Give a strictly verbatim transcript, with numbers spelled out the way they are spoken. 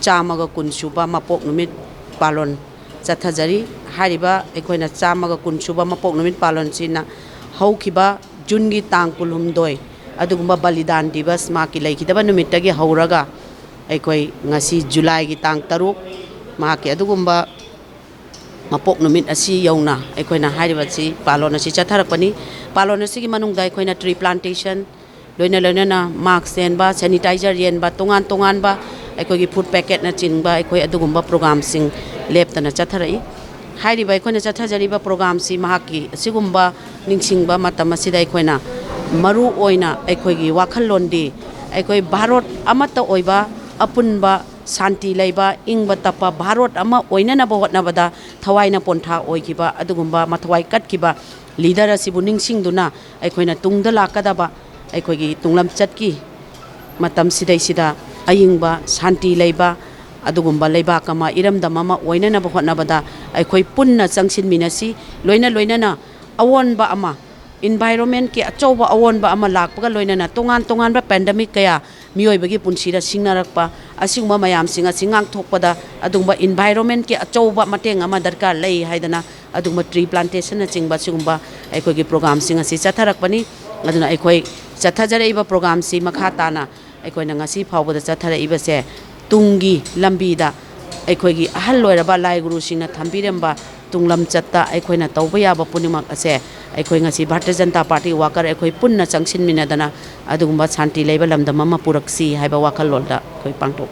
ꯆꯥꯝꯃꯒ ꯀꯨꯟ ꯁꯨꯕ ꯃꯄꯣꯛ ꯅꯨꯃꯤꯠ ꯄꯥꯂꯣꯟ ꯆꯠꯊꯖꯔꯤ꯫ ꯍꯥꯏꯔꯤꯕ ꯑꯩꯈꯣꯏꯅ ꯆꯥꯝꯃꯒ ꯀꯨꯟ ꯁꯨꯕ ꯃꯄꯣꯛ ꯅꯨꯃꯤꯠ ꯄꯥꯂꯣꯟꯁꯤꯅ ꯍꯧꯈꯤꯕ ꯖꯨꯟꯒꯤ ꯇꯥꯡ ꯀꯨꯟꯍꯨꯝꯗꯣꯏ, ꯑꯗꯨꯒꯨꯝꯕ ꯕꯂꯤꯗꯥꯟ ꯗꯤꯕꯁ ꯃꯍꯥꯛꯀꯤ ꯂꯩꯈꯤꯗꯕ ꯅꯨꯃꯤꯠꯇꯒꯤ ꯍꯧꯔꯒ ꯑꯩꯈꯣꯏ ꯉꯁꯤ ꯖꯨꯂꯥꯏꯒꯤ ꯇꯥꯡ ꯇꯔꯨꯛ, ꯃꯍꯥꯛꯀꯤ ꯑꯗꯨꯒꯨꯝꯕ ꯃꯄꯣꯛ ꯅꯨꯃꯤꯠ ꯑꯁꯤ ꯌꯧꯅ ꯑꯩꯈꯣꯏꯅ ꯍꯥꯏꯔꯤꯕꯁꯤ ꯄꯥꯂꯣꯟ ꯑꯁꯤ ꯆꯠꯊꯔꯛꯄꯅꯤ꯫ ꯄꯥꯂꯣꯟ ꯑꯁꯤꯒꯤ ꯃꯅꯨꯡꯗ ꯑꯩꯈꯣꯏꯅ ꯇ꯭ꯔꯤ ꯄ꯭ꯂꯥꯟꯇꯦꯁꯟ, ꯂꯣꯏꯅ ꯂꯣꯏꯅꯅ ꯃꯥꯛꯁ ꯌꯦꯟꯕ, ꯁꯦꯅꯤꯇꯥꯏꯖꯔ ꯌꯦꯟꯕ, ꯇꯣꯉꯥꯟ ꯇꯣꯉꯥꯟꯕ ꯑꯩꯈꯣꯏꯒꯤ ꯐꯨꯗ ꯄꯦꯀꯦꯠꯅꯆꯤꯡꯕ ꯑꯩꯈꯣꯏ ꯑꯗꯨꯒꯨꯝꯕ ꯄ꯭ꯔꯣꯒꯥꯝꯁꯤꯡ ꯂꯦꯞꯇꯅ ꯆꯠꯊꯔꯛꯏ꯫ ꯍꯥꯏꯔꯤꯕ ꯑꯩꯈꯣꯏꯅ ꯆꯠꯊꯖꯔꯤꯕ ꯄ꯭ꯔꯣꯒꯥꯝꯁꯤ ꯃꯍꯥꯛꯀꯤ ꯑꯁꯤꯒꯨꯝꯕ ꯅꯤꯡꯁꯤꯡꯕ ꯃꯇꯝ ꯑꯁꯤꯗ ꯑꯩꯈꯣꯏꯅ ꯃꯔꯨ ꯑꯣꯏꯅ ꯑꯩꯈꯣꯏꯒꯤ ꯋꯥꯈꯜꯂꯣꯟꯗꯤ ꯑꯩꯈꯣꯏ ꯚꯥꯔꯣꯠ ꯑꯃꯠꯇ ꯑꯣꯏꯕ, ꯑꯄꯨꯟꯕ ꯁꯥꯟꯇꯤ ꯂꯩꯕ, ꯏꯪꯕ ꯇꯞꯄ ꯚꯥꯔꯣꯠ ꯑꯃ ꯑꯣꯏꯅꯅꯕ ꯍꯣꯠꯅꯕꯗ ꯊꯋꯥꯏꯅ ꯄꯣꯟꯊꯥ ꯑꯣꯏꯈꯤꯕ ꯑꯗꯨꯒꯨꯝꯕ ꯃꯊꯋꯥꯏ ꯀꯠꯈꯤꯕ ꯂꯤꯗꯔ ꯑꯁꯤꯕꯨ ꯅꯤꯡꯁꯤꯡꯗꯨꯅ ꯑꯩꯈꯣꯏꯅ ꯇꯨꯡꯗ ꯂꯥꯛꯀꯗꯕ ꯑꯩꯈꯣꯏꯒꯤ ꯇꯨꯡꯂꯝꯆꯠꯀꯤ ꯃꯇꯝꯁꯤꯗꯩꯁꯤꯗ ꯑꯏꯪꯕ, ꯁꯥꯟꯇꯤ ꯂꯩꯕ ꯑꯗꯨꯒꯨꯝꯕ ꯂꯩꯕꯥꯛ ꯑꯃ, ꯏꯔꯝꯗꯝ ꯑꯃ ꯑꯣꯏꯅꯅꯕ ꯍꯣꯠꯅꯕꯗ ꯑꯩꯈꯣꯏ ꯄꯨꯟꯅ ꯆꯪꯁꯤꯟꯃꯤꯟꯅꯁꯤ꯫ ꯂꯣꯏꯅ ꯂꯣꯏꯅꯅ ꯑꯑꯣꯟꯕ ꯑꯃ, ꯏꯟꯚꯥꯏꯔꯣꯟꯃꯦꯟꯀꯤ ꯑꯆꯧꯕ ꯑꯑꯣꯟꯕ ꯑꯃ ꯂꯥꯛꯄꯒ ꯂꯣꯏꯅꯅ ꯇꯣꯉꯥꯟ ꯇꯣꯉꯥꯟꯕ ꯄꯦꯟꯗꯦꯃꯤꯛ ꯀꯌꯥ ꯃꯤꯑꯣꯏꯕꯒꯤ ꯄꯨꯟꯁꯤꯗ ꯁꯤꯡꯅꯔꯛꯄ, ꯑꯁꯤꯒꯨꯝꯕ ꯃꯌꯥꯝꯁꯤꯡ ꯑꯁꯤ ꯉꯥꯛꯊꯣꯛꯄꯗ ꯑꯗꯨꯒꯨꯝꯕ ꯏꯟꯚꯥꯏꯔꯣꯟꯃꯦꯟꯀꯤ ꯑꯆꯧꯕ ꯃꯇꯦꯡ ꯑꯃ ꯗꯔꯀꯥꯔ ꯂꯩ ꯍꯥꯏꯗꯅ ꯑꯗꯨꯒꯨꯝꯕ ꯇ꯭ꯔꯤ ꯄ꯭ꯂꯥꯟꯇꯦꯁꯟꯅꯆꯤꯡꯕ ꯁꯤꯒꯨꯝꯕ ꯑꯩꯈꯣꯏꯒꯤ ꯄ꯭ꯔꯣꯒꯥꯝꯁꯤꯡ ꯑꯁꯤ ꯆꯠꯊꯔꯛꯄꯅꯤ꯫ ꯑꯗꯨꯅ ꯑꯩꯈꯣꯏ ꯆꯠꯊꯖꯔꯛꯏꯕ ꯄ꯭ꯔꯣꯒꯥꯝꯁꯤ ꯃꯈꯥ ꯇꯥꯅ ꯑꯩꯈꯣꯏꯅ ꯉꯁꯤ ꯐꯥꯎꯕꯗ ꯆꯠꯊꯔꯛꯏꯕꯁꯦ ꯇꯨꯡꯒꯤ ꯂꯝꯕꯤꯗ ꯑꯩꯈꯣꯏꯒꯤ ꯑꯍꯜ ꯑꯣꯏꯔꯕ ꯂꯥꯏ ꯒꯨꯔꯨꯁꯤꯡꯅ ꯊꯝꯕꯤꯔꯝꯕ ꯇꯨꯡꯂꯝꯆꯠꯇ ꯑꯩꯈꯣꯏꯅ ꯇꯧꯕ ꯌꯥꯕ ꯄꯨꯝꯅꯃꯛ ꯑꯁꯦ ꯑꯩꯈꯣꯏ ꯉꯁꯤ ꯚꯥꯔꯇꯤꯌ ꯖꯅꯇꯥ ꯄꯥꯔꯇꯤ ꯋꯥꯀꯔ ꯑꯩꯈꯣꯏ ꯄꯨꯟꯅ ꯆꯪꯁꯤꯟꯃꯤꯟꯅꯗꯅ ꯑꯗꯨꯒꯨꯝꯕ ꯁꯥꯟꯇꯤ ꯂꯩꯕ ꯂꯝꯗꯝ ꯑꯃ ꯄꯨꯔꯛꯁꯤ ꯍꯥꯏꯕ ꯋꯥꯈꯜꯂꯣꯟꯗ ꯑꯩꯈꯣꯏ ꯄꯥꯡꯊꯣꯛ